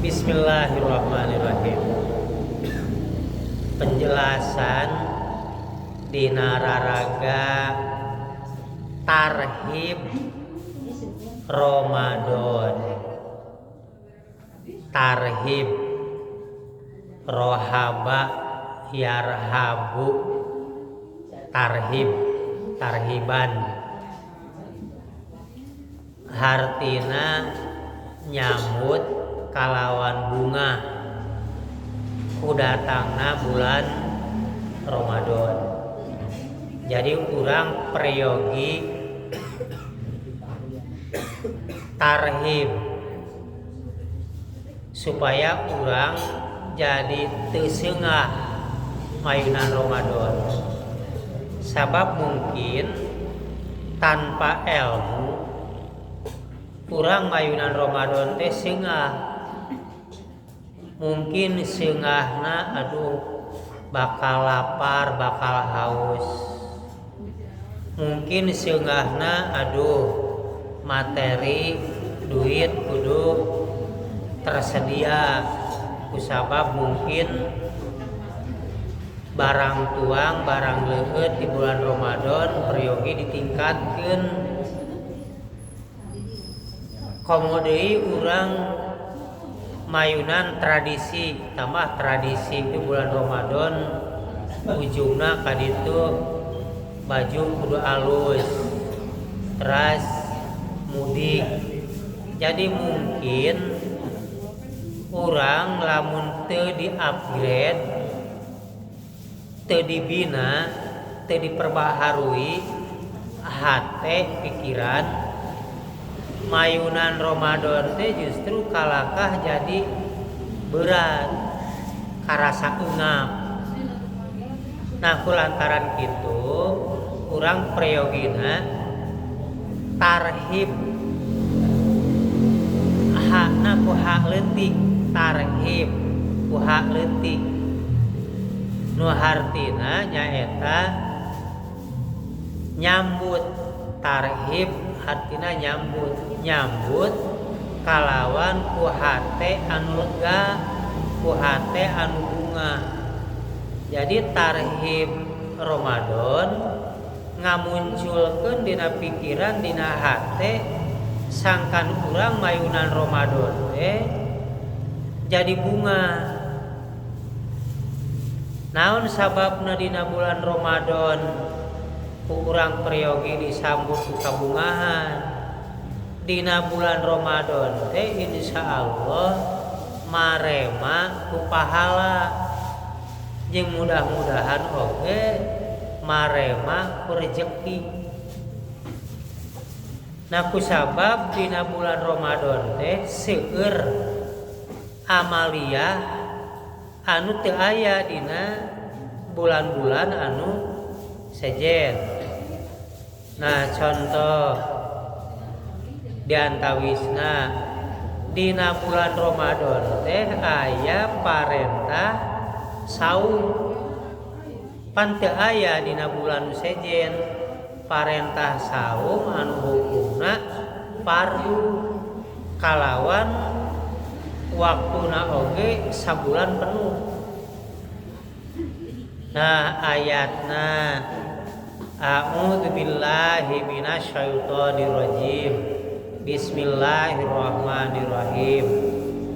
Bismillahirrahmanirrahim. Penjelasan dina raraga tarhib Ramadan. Tarhib, rohaba yarhabu, tarhib, tarhiban, hartina nyambut kalawan bungah ku datangna bulan Ramadan. Jadi urang peryogi tarhib supaya urang jadi teu seungah mayunan Ramadan. Sabab mungkin tanpa ilmu urang mayunan Ramadan teh seungah. Mungkin seungahna aduh bakal lapar, bakal haus. Mungkin seungahna aduh materi duit kudu tersedia, kusabab mungkin barang tuang, barang leueut di bulan Ramadan peryogi ditingkatkeun. Komo deui urang mayunan tradisi, tambah tradisi itu bulan Ramadan ujungna kaditu baju kudu alus, teras mudik. Jadi mungkin urang lamun teu di-upgrade, teu dibina, teu diperbaharui hate pikiran, mayunan Ramadan teh justru kalakah jadi berat, karasa eungap. Nah, kulantaran kitu urang prayogina tarhib, hakna ku hak leutik, tarhib ku hak leutik, nu hartina nyaeta nyambut. Tarhib hartina nyambut, nyambut kalawan ku hate anu lega, ku hate anu bungah. Jadi tarhib Ramadan ngamunculkeun dina pikiran, dina hate, sangkan urang mayunan Ramadan teh jadi bungah. Naon sababna dina bulan Ramadan ku urang peryogi disambut ku kabungahan? Dina bulan Ramadan teh insya Allah marema ku pahala, jeung mudah-mudahan oge marema ku rejeki. Nah, kusabab dina bulan Ramadan teh seueur amaliah anu teu aya dina bulan-bulan anu sejen. Nah, contoh diantawisna dina bulan Ramadan teh aya parentah saum, pan teu aya dina bulan sejen parentah saum anu hukumna fardu kalawan waktuna oge sabulan penuh. Nah, ayatna a'udzubillahi minasyaitonirrajim. Bismillahirrahmanirrahim.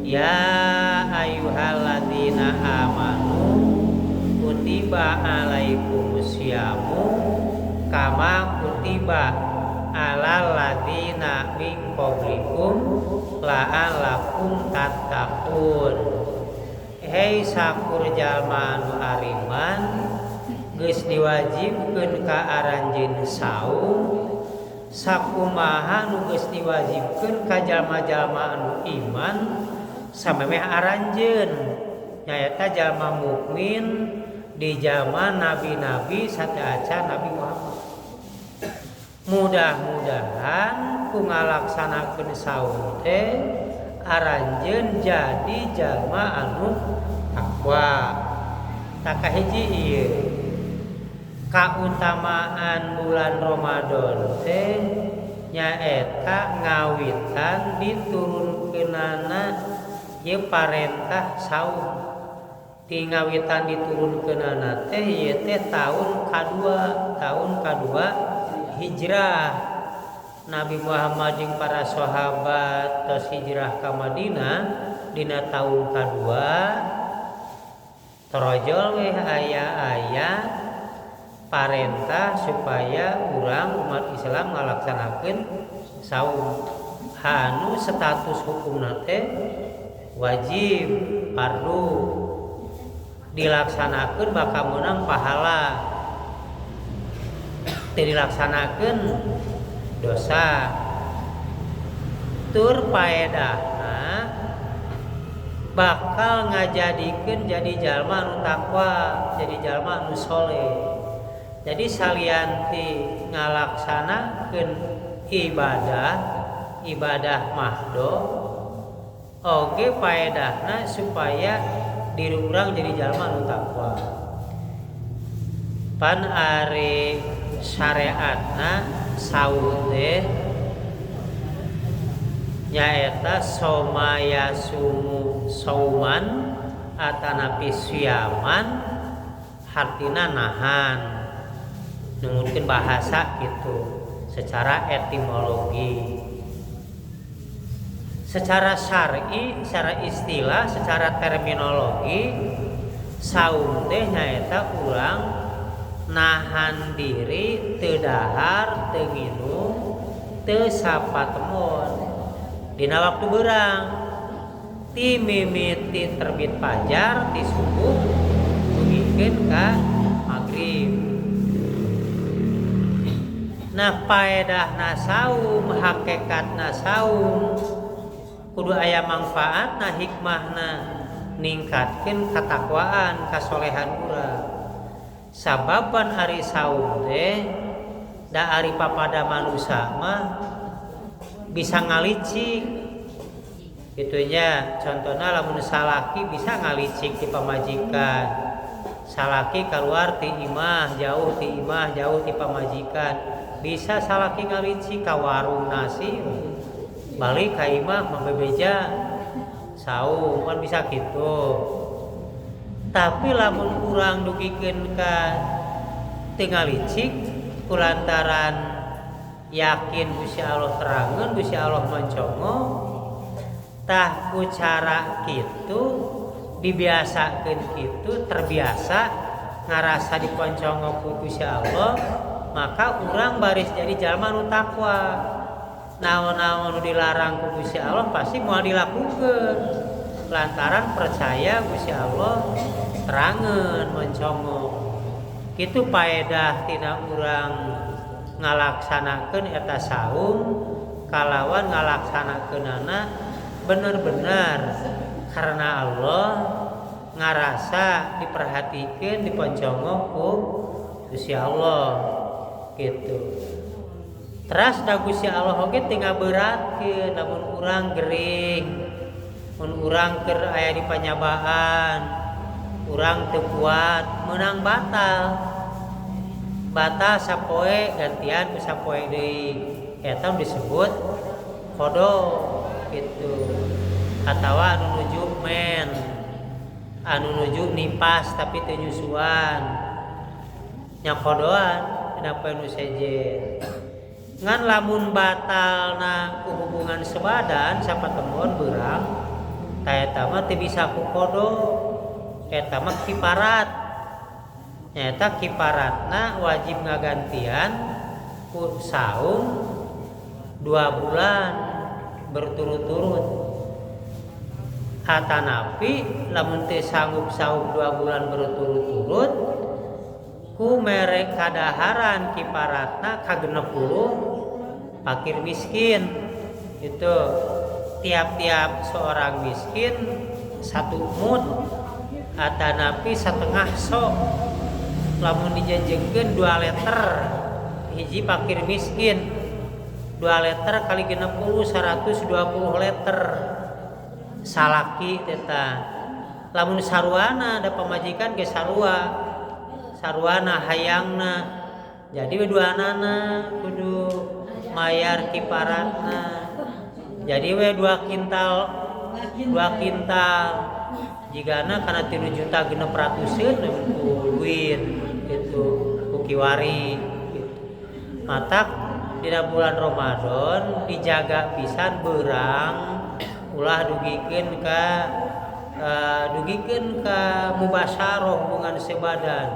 Ya ayyuhalladzina amanu kutiba alaikumusyamu kama kutiba alal ladzina min qablikum la'allakum tattaqun. Hei sakur jalma anu ariman, geus diwajibkeun ka aranjeun saum sakumaha nu geus diwajibkeun ka jalma-jalma anu iman samemeh aranjeun, nyaeta jalma mukmin di zaman nabi-nabi sateuacan Nabi Muhammad. Mudah-mudahan ku ngalaksanakeun saum teh aranjeun jadi jalma anu takwa. Tah, kahiji ieu kautamaan bulan Ramadan teh nyaeta ngawitan diturunkeunana Ieu parentah saum ti ngawitan diturunkeunana teh ieu teh tahun kadua, tahun kadua hijrah. Nabi Muhammad jeung para sahabat tos hijrah ka Madinah dina tahun kadua torojol weh aya-aya parentah supaya urang umat Islam ngalaksanakeun saum anu status hukumna teh wajib fardu dilaksanakeun bakal meunang pahala, teu dilaksanakeun dosa. Tur paedahna bakal ngajadikeun jadi jalma anu takwa, jadi jalma anu soleh. Jadi salian ti ngalaksanakeun ibadah, ibadah mahdoh, oge paedahna supaya diri urang jadi jalma anu takwa. Pan ari syariatna saum teh nyaeta soma yasumu sauman atanapi siaman, hartina nahan, nungutkeun bahasa gitu secara etimologi. Secara syar'i, secara istilah, secara terminologi saum teh nyaeta urang nahan diri teu dahar, teu nginum, teu sapatemon dina waktu beurang ti mimiti terbit fajar ti subuh dugikeun ka magrib. Nah paedahna saum, hakikatna saum kudu aya manfaatna, hikmahna ningkatkeun katakwaan, kasolehan urang. Sababan ari saum teh da ari papada manusia mah bisa ngalicik gitunya. Contohna lamun salaki bisa ngalicik ti pamajikan, salaki keluar ti imah, jauh ti imah, jauh ti pamajikan, bisa salaki ngalicik ka warung nasi, balik ka imah mabebeja saum, kan bisa gitu. Tapi lamun urang dugikeun ka teu ngalicik kulantaran yakin Gusti Allah terangeun, Gusti Allah mencongo, tah ku cara kitu dibiasakeun kitu, terbiasa ngarasa diponcongo ku Gusti Allah, maka urang baris jadi jalma nu takwa. Naon-naon nu dilarang ku Gusti Allah pasti moal dilakukeun lantaran percaya Gusti Allah terangeun mencongo. Kitu paedah tina urang ngalaksanakeun eta saum kalawan ngalaksanakeunana bener-bener karena Allah, ngarasa diperhatikeun, diponcongo ku Gusti Allah gitu. Teras da Gusti Allah oge teu ngaberatkeun lamun urang gering, mun urang keur aya di panyabaan, urang teu kuat, meunang batal. Batal sapoe gantian ku sapoe deui. Eta disebut qada gitu. Atawa anu nuju men, anu nuju nipas tapi teu nyusuan, nya qodoan dina poe nu sejen. Ngan lamun batalna ku hubungan sebadan sapatemon beurang, ta eta mah teu bisa ku qada, eta mah kiparat. Nyaeta kiparatna wajib ngagantian ku saum 2 bulan berturut-turut. Atanapi lamun teu sanggup saum 2 bulan berturut-turut ku mere kadaharan kiparatna ka 60 fakir miskin. Itu tiap-tiap seorang miskin 1 mud atanapi setengah sok. Lamun dijanjengkeun 2 liter hiji fakir miskin, 2 liter kali 60 120 liter salaki teta. Lamun saruana ada pamajikan ge sarua, saruana hayangna, jadi we duanana kudu mayar kiparatna. Jadi we 2 kintal 2 kintal jigana kana 3 juta genep ratuseun ku duit gitu ku kiwari gitu. Matak dina bulan Ramadan dijaga pisan beurang ulah dugikeun ka dugikeun ka mubasyarah hubungan sebadan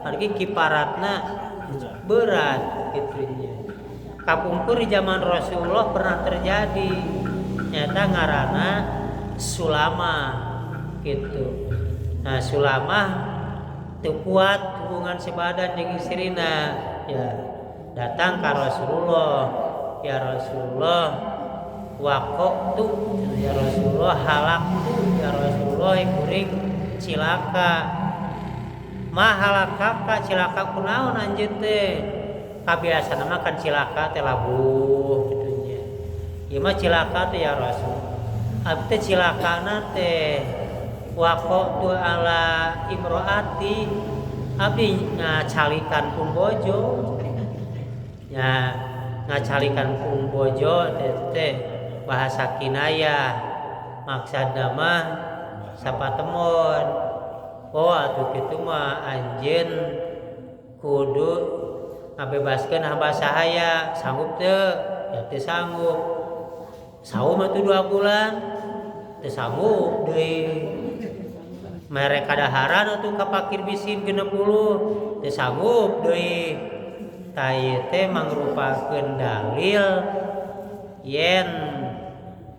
margi kiparatna berat kitu nya. Kapungkur di zaman Rasulullah pernah terjadi nyata ngaranna Sulamah gitu. Nah Sulamah teu kuat hubungan sebadan jeung istrina ya, datang ka Rasulullah, ya Rasulullah waqtu ya Rasulullah halaktu ya Rasulullah kuring cilaka. Ma halakaka cilaka kunaon anjeun teh? Kabiasaan mah kan cilaka teh labuh kitu nya. Ieu mah cilaka teh ya Rasul. Abdi teh cilakana teh waqtu ala imroati abdi ngacalikan pun bojo. Nya ngacalikan pun bojo teh bahasa kinayah maksudna mah sapatemon. Oh atuh kitu mah anjeun kudu ngabebaskeun hamba sahaya, sanggup teu? Ya teu sanggup. Saum atuh 2 bulan teu sanggup deui. Mere kadaharan atuh ka fakir miskin 60 teu sanggup deui. Tah ieu teh mangrupakeun dalil yen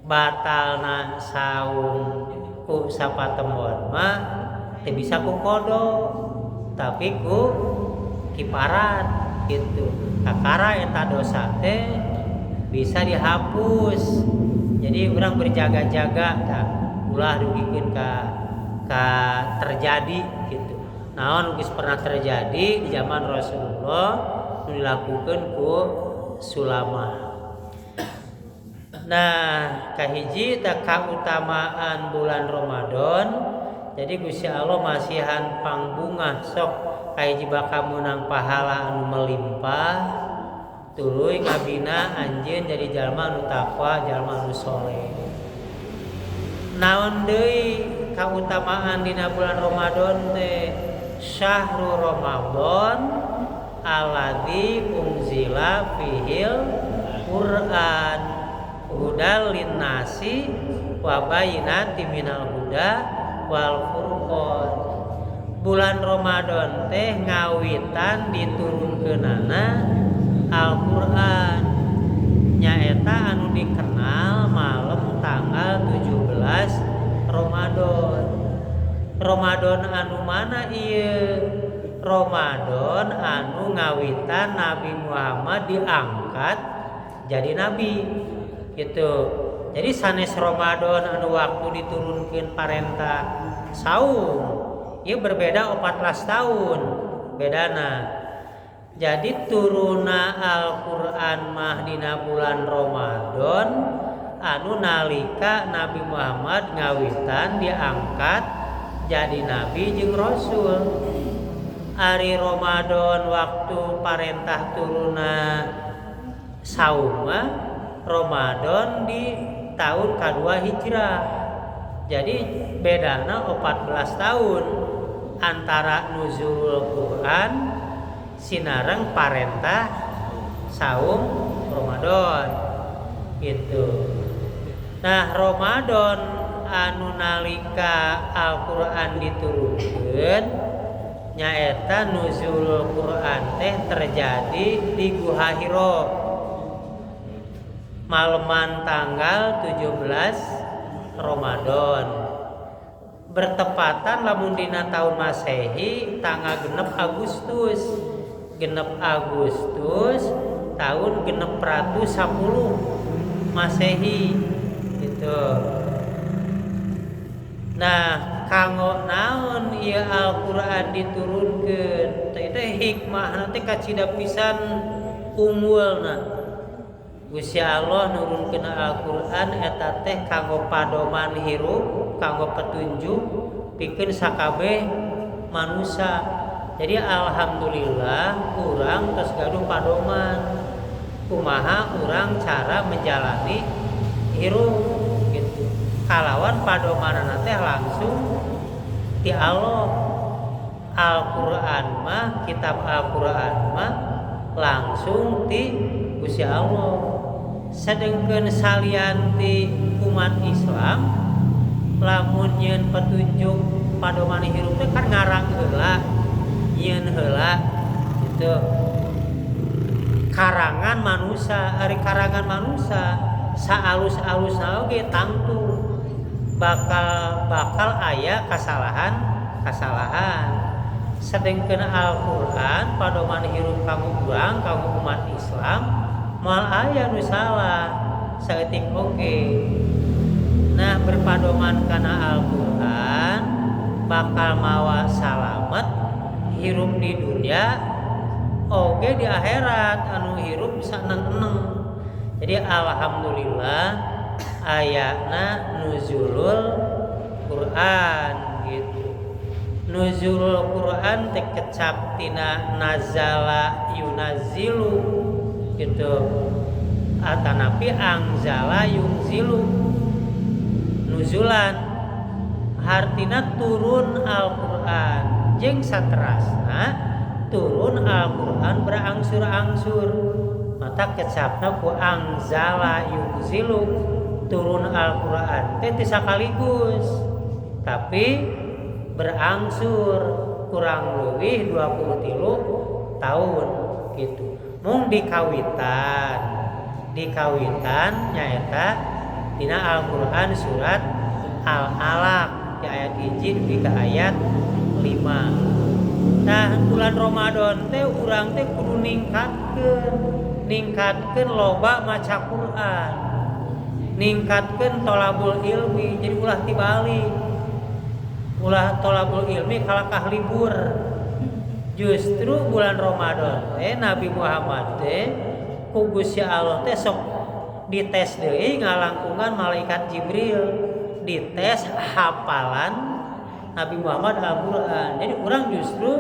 batalna saum ku sapatemon mah teu bisa ku kodo tapi ku kiparat gitu. Kakara eta dosa teh bisa dihapus. Jadi urang berjaga-jaga tah ulah dugikeun ka terjadi gitu. Naon geus pernah terjadi di zaman Rasulullah nu dilakukeun ku Sulamah. Nah, kahiji teh kautamaan bulan Ramadan. Jadi Gusti Allah masihan pangbungah sok kahiji bakal meunang pahala anu melimpah tuluy ngabina anjeun jadi jalma anu takwa, jalma anu soleh. Naon deui kautamaan dina bulan Ramadan teh? Syahrul Ramadan alladzi unzila fihil Qur'an hudal linnasi wa bayyinatin minal huda wal furqan. Bulan Ramadan teh ngawitan diturunkeunana Al-Qur'an nyaeta anu dikenal malam tanggal 17 Ramadan. Ramadan anu mana ieu? Ramadan anu ngawitan Nabi Muhammad diangkat jadi nabi gitu. Jadi sanes Ramadan anu waktu diturunkeun parentah saum ieu berbeda 14 tahun bedana. Jadi turuna Al-Qur'an mah dina bulan Ramadan anu nalika Nabi Muhammad ngawitan diangkat jadi nabi jeung rasul. Ari Ramadan waktu parentah turuna saum mah Ramadan di tahun kedua Hijrah. Jadi bedana 14 tahun antara nuzul Quran sinareng parentah saum Ramadan gitu. Nah, Ramadan anu nalika Al-Qur'an diturunkeun nyaeta nuzul Quran teh terjadi di Guha Hira maleman tanggal 17 Ramadan. Bertepatan lamun dina tahun Masehi tanggal 6 Agustus. 6 Agustus tahun 610 Masehi gitu. Nah, kanggo naon ieu Al-Qur'an diturunkeun? Teh teh hikmahna teh kacida pisan unggulna. Gusti Allah nurunkeun Al-Qur'an eta teh kanggo padoman hirup, kanggo petunjuk pikeun sakabeh manusia. Jadi alhamdulillah urang tos gaduh padoman kumaha urang cara menjalani hirup gitu. Kalawan padomanana teh langsung ti Allah. Al-Qur'an mah, kitab Al-Qur'an mah langsung ti Gusti Allah. Sedengkeun salian ti umat Islam lamun nyieun petunjuk padoman hirup teh kan ngarang heula, nyieun heula gitu. Karangan manusia, ari karangan manusia saalus-alusna oge tangtu bakal bakal aya kasalahan. Sedengkeun Al-Qur'an padoman hirup kanggo urang, kanggo umat Islam moal aya nu salah saeutik oge. Nah, berpadoman kana Al-Qur'an bakal mawa salamet hirup di dunia oge di akhirat anu hirup saneng-eneng. Jadi alhamdulillah ayana nuzulul Quran gitu. Nuzulul Quran teh kecap tina nazala yunazilu gitu. Atanapi angzala yunzilu nuzulan hartina turun Al-Qur'an jeung saterasna turun Al-Qur'an berangsur-angsur. Mata kecapna ku angzala yunzilu turun Al-Qur'an teh teu sakaligus tapi berangsur kurang lebih 23 tahun gitu. Mung dikawitan nyaeta dina Al-Qur'an surat Al-Alaq di ayat 1 dugi ka ayat 5. Nah, bulan Ramadan teh urang teh kudu ningkatkeun loba maca Quran, ningkatkeun tolabul ilmi. Jadi ulah tibalik, ulah tolabul ilmi kalakah libur. Justru bulan Ramadan teh Nabi Muhammad teh ku Gusti Allah teh sok dites deui ngalangkungan malaikat Jibril, dites hafalan Nabi Muhammad Al-Qur'an. Jadi urang justru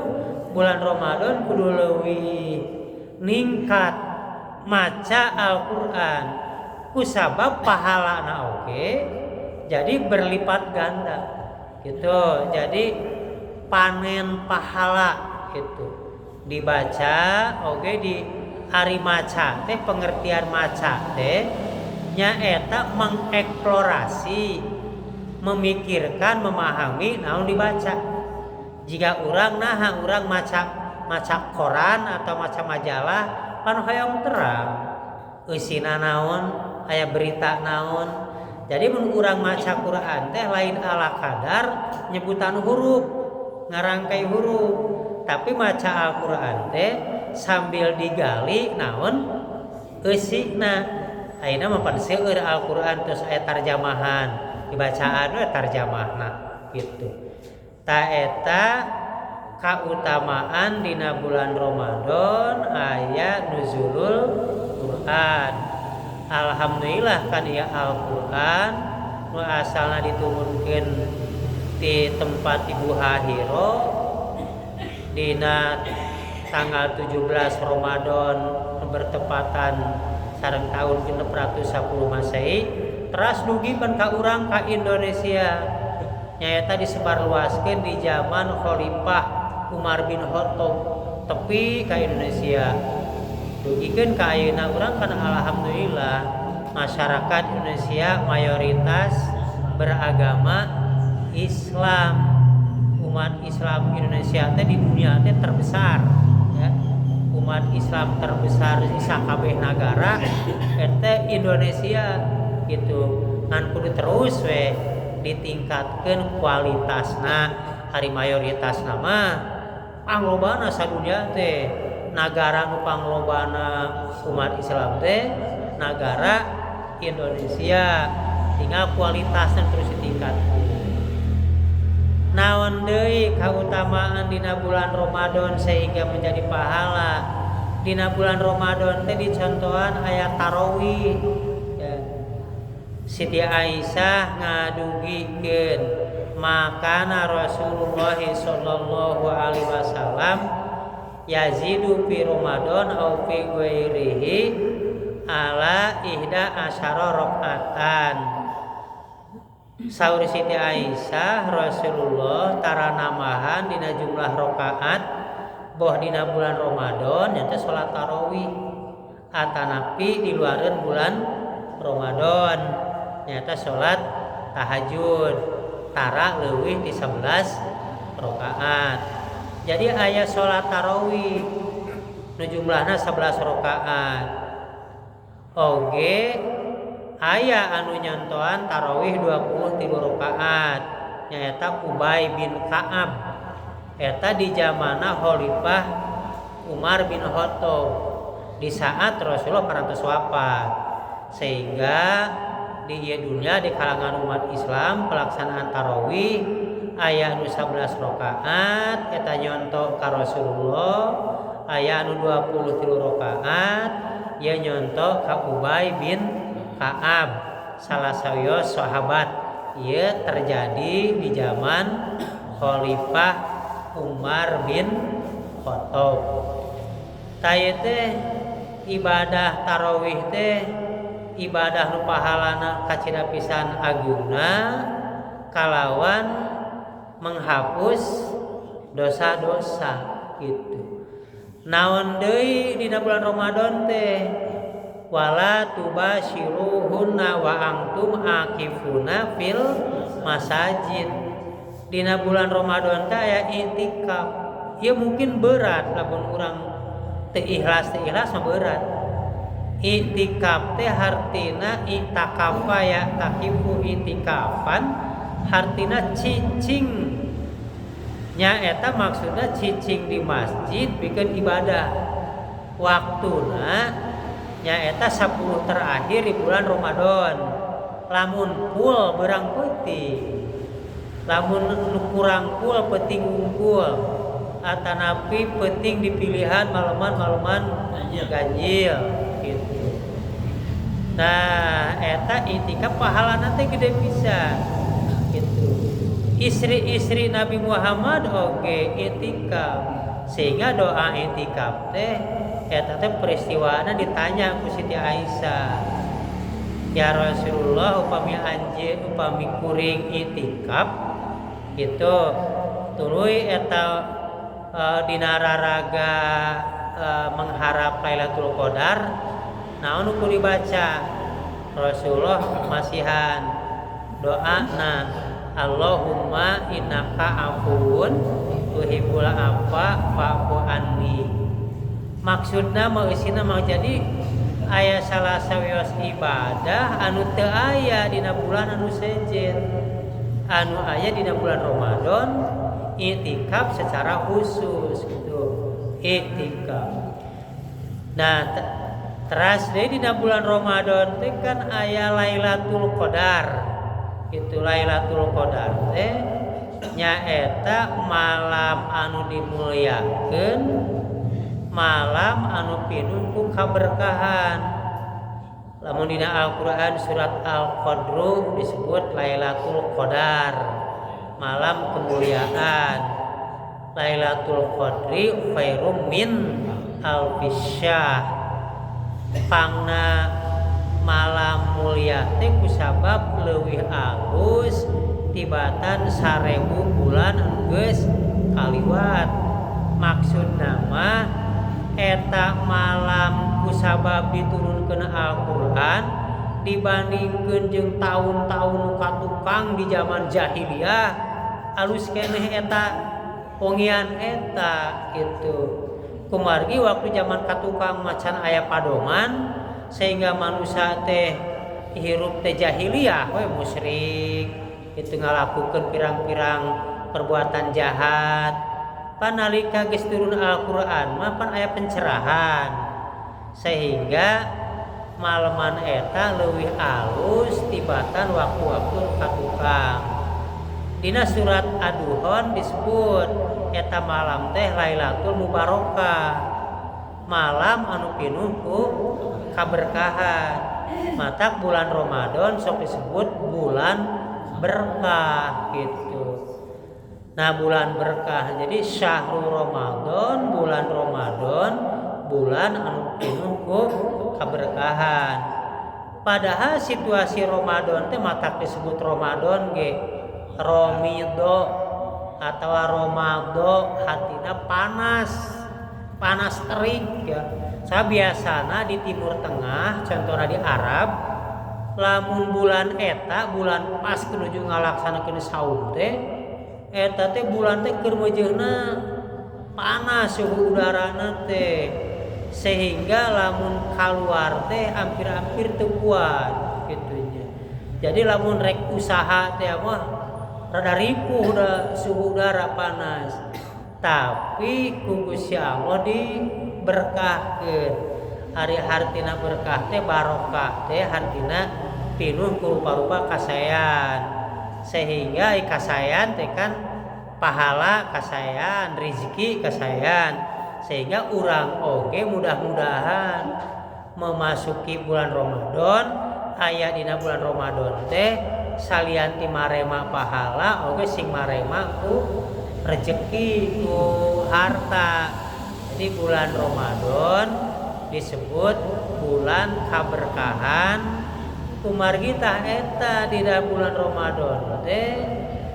bulan Ramadan kudu leuwih ningkat maca Al-Qur'an kusabab pahalana oge jadi berlipat ganda gitu. Jadi panen pahala gitu dibaca oge di ari maca teh pengertian maca teh nyaeta mengeksplorasi, memikirkan, memahami naon dibaca. Jika urang naha urang maca koran atau maca majalah pan hoyong terang eusina naon, aya berita naon. Jadi mun urang maca Quran teh lain ala kadar nyebutan huruf, ngarangkai huruf, tapi maca Al-Qur'an teh sambil digali naon eusina. Ayeuna mah pan seueur Al-Qur'an terus aya tarjamahan, dibacaan we tarjamahna gitu. Ta eta kautamaan dina bulan Ramadan aya nuzulul Quran. Alhamdulillah kan ieu Al-Qur'an nu asalna diturunkeun di tempat di Guha Hiro dina tanggal 17 Ramadan bertepatan sareng tahun 610 Masehi teras dugi pan ka urang ka Indonesia nyaeta disebarluaskeun di zaman Khalifah Umar bin Khattab tepi ka Indonesia dugikeun ka ayeuna urang kan alhamdulillah masyarakat Indonesia mayoritas beragama Islam. Umat Islam Indonesia teh di dunia teh terbesar ya. Umat Islam terbesar di sakabeh nagara eta Indonesia gitu. Ngan kudu terus we ditingkatkeun kualitasna. Hari mayoritasna mah panglobana sadunia teh nagara nu panglobana umat Islam teh nagara Indonesia, tinggal kualitasna terus ditingkatkeun. Naon deui kautamaan dina bulan Ramadan sehingga menjadi pahala? Dina bulan Ramadan teh dicontohan aya tarawih ya. Siti Aisyah ngadugikeun makana Rasulullah sallallahu alaihi wasallam yazidu fi Ramadan au fi ghairihi ala ihda asyara rakaatan. Saur Siti Aisyah, Rasulullah tara nambahan dina jumlah rakaat boh dina bulan Ramadan nyata salat tarawih atanapi di luareun bulan Ramadan nyata salat tahajud tara leuwih ti 11 rakaat. Jadi aya salat tarawih nu jumlahna 11 rakaat. Oge aya anu nyontoan tarawih 23 rakaat nyaeta Ubay bin Ka'ab. Eta di zamana Khalifah Umar bin Khattab di saat Rasulullah parantos wafat. Sehingga di ieu dunia di kalangan umat Islam pelaksanaan tarawih aya anu 11 rakaat eta nyontoh ka Rasulullah, aya anu 23 rakaat ieu nyontoh ka Ubay bin Ka'ab salah sawios sahabat. Ieu terjadi di zaman Khalifah Umar bin Khattab. Tah ieu teh ibadah tarawih teh ibadah nu pahalana kacida pisan agungna kalawan menghapus dosa-dosa gitu. Naon deui dina bulan Ramadan teh wala tubashiruhunna wa antum akifuna fil masajid. Dina bulan Ramadan teh aya i'tikaf. Ieu mungkin berat lamun urang teu ikhlas mah berat. I'tikaf teh hartina i'takafa ya takifu i'tikafan hartina cicing. Nya eta maksudna cicing di masjid bikin ibadah. Waktuna nyaeta 10 terakhir di bulan Ramadan. Lamun full berang peuting, lamun kurang full peuting unggul, atanapi peuting dipilihan maleman-maleman ganjil gitu. Nah eta itikaf pahalana teh gede pisan gitu. Istri-istri Nabi Muhammad oge itikaf, sehingga doa itikaf teh eta teh peristiwana ditanya ku Siti Aisyah, ya Rasulullah upami anjeun upami kuring itikaf gitu tuluy eta dina raraga mengharap Lailatul Qadar naon nu kudu dibaca? Rasulullah masihan doana Allahumma innaka afuwun tuhibbul afwa fa'fu anni. Maksudna mau isina mau jadi aya salah sawios ibadah anu teu aya dina bulan anu sejen, anu aya dina bulan Ramadan i'tikaf secara khusus gitu, i'tikaf. Nah teras deui dina bulan Ramadan teh kan aya Lailatul Qadar. Itu Lailatul Qadar teh nyaeta malam anu dimuliakeun, malam anu pinuh ku kaberkahan. Lamun dina Al-Qur'an surat Al-Qadr disebut Lailatul Qadar, malam kemuliaan. Lailatul Qadri khairum min alfisyahr. Pangna malam mulia teh kusabab leuwih alus tibatan 1000 bulan geus kaliwat. Maksudna mah eta malam kusabab diturunkeun Al-Qur'an dibandingkeun jeung taun-taun nu katukang di zaman jahiliyah alus keneh eta wengian eta gitu. Kumargi waktu zaman katukang macan aya padoman sehingga manusia teh hirup teh jahiliyah we musyrik itu ngalakukeun pirang-pirang perbuatan jahat. Panalika geus turun Al-Qur'an mah pan aya pencerahan sehingga maleman eta leuwih alus tibatan waktu-waktu katukang. Dina surat Ad-Duhon disebut eta malam teh Lailatul Mubarakah, malam anu pinuh ku kaberkahan. Matak bulan Ramadan sok disebut bulan berkah gitu. Nah bulan berkah, jadi syahrul Ramadan, bulan Ramadan, bulan anu pinuh ku kaberkahan. Padahal situasi Ramadan teh matak disebut Ramadan ge Romido atau Romado, hatina panas, panas terik ya. Saya biasana di Timur Tengah, contohnya di Arab, lamun bulan eta bulan pas menuju ngalaksanakeun saum teh, eta teh bulan teh keur meujeuhna panas suhu udarana teh, sehingga lamun keluar teh hampir-hampir teu kuat gitu nya. Jadi lamun rek usaha teh mah rada ripuh da suhu udara panas. Tapi ku Gusti Allah diberkahkeun. Ari hartina berkah teh barokah teh hartina pinuh ku rupa-rupa kasaean. Sehingga kasaean teh kan pahala kasaean, rizki kasaean. Sehingga urang oge mudah-mudahan memasuki bulan Ramadan, aya dina bulan Ramadan teh salian ti marema pahala oge sing marema ku rezeki, ku harta. Jadi bulan Ramadan disebut bulan kaberkahan kumargi tah eta dina bulan Ramadan teh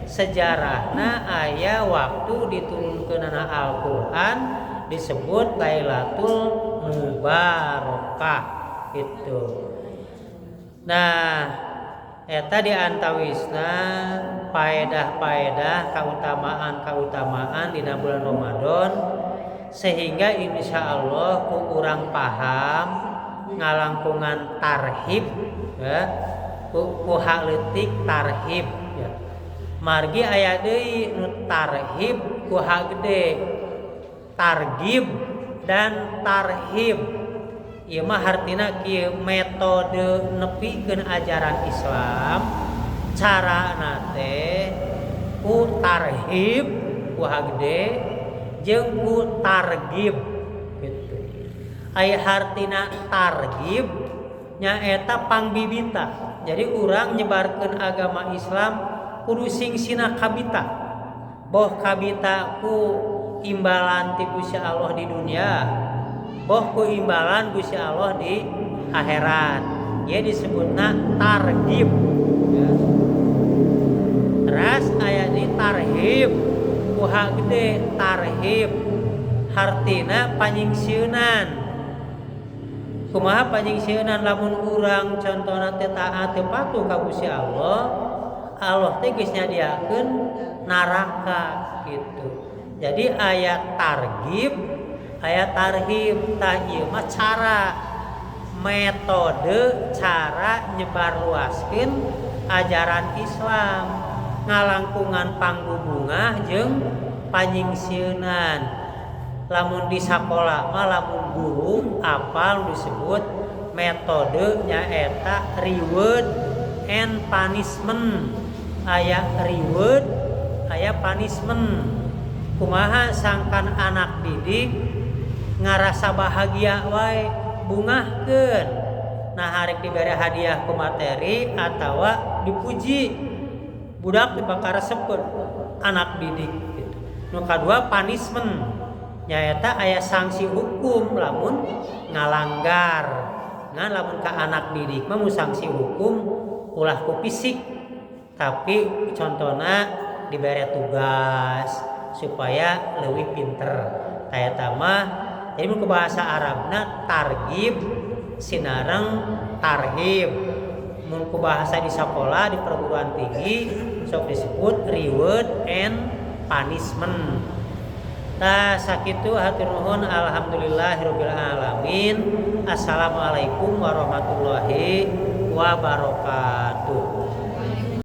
sejarahna aya waktu diturunkeunana Al-Qur'an disebut Lailatul Mubarakah itu. Nah, eta di antawisna paedah-paedah kautamaan-kautamaan dina bulan Ramadan, sehingga insya Allah ku urang paham ngalangkungan tarhib ya, ku hak leutik tarhib ya. Margi aya deui nu tarhib ku hak gede, targib dan tarhib. Ieu mah hartina kieu metode nepikeun ajaran Islam, carana teh ku tarhib ku hak gede jeung ku targib gitu. Aya hartina targib nyaeta pangbibita. Jadi urang nyebarkeun agama Islam kudu sing sina kabita. Boh kabita ku imbalan ti Gusti Allah di dunia, boh ku imbalan Gusti Allah di akhirat. Ieu disebutna targib ya. Teras aya di tarhib ku hak gede, tarhib hartina panyingsieunan. Kumaha panyingsieunan lamun urang contona teh taat teu patuh ka Gusti Allah, Allah teh geus nyadiakeun neraka gitu. Jadi aya targib, aya tarhib. Tah ieu mah cara metode cara nyebarluaskeun ajaran Islam ngalangkungan pangbubungah jeung panyingsieunan. Lamun di sakola mah lamun guru apal disebut metode nyaeta reward and punishment. Aya reward, aya punishment. Kumaha sangkan anak didik ngarasa bahagia wae, bungahkeun. Nah harek dibere hadiah ku materi atawa dipuji, budak dibakar resepkeun anak didik gitu. Nu kadua punishment nyaeta aya sanksi hukum lamun ngalanggar. Ngan lamun ka anak didik mah mu sanksi hukum ulah ku fisik, tapi contona dibere tugas supaya leuwih pinter. Eta mah jadi mun ke bahasa Arabna targib sinareng tarhib. Mun ku bahasa di sekolah di perguruan tinggi sok disebut reward and punishment. Tah sakitu hatur nuhun, alhamdulillahirabbil alamin. Assalamualaikum warahmatullahi wabarakatuh.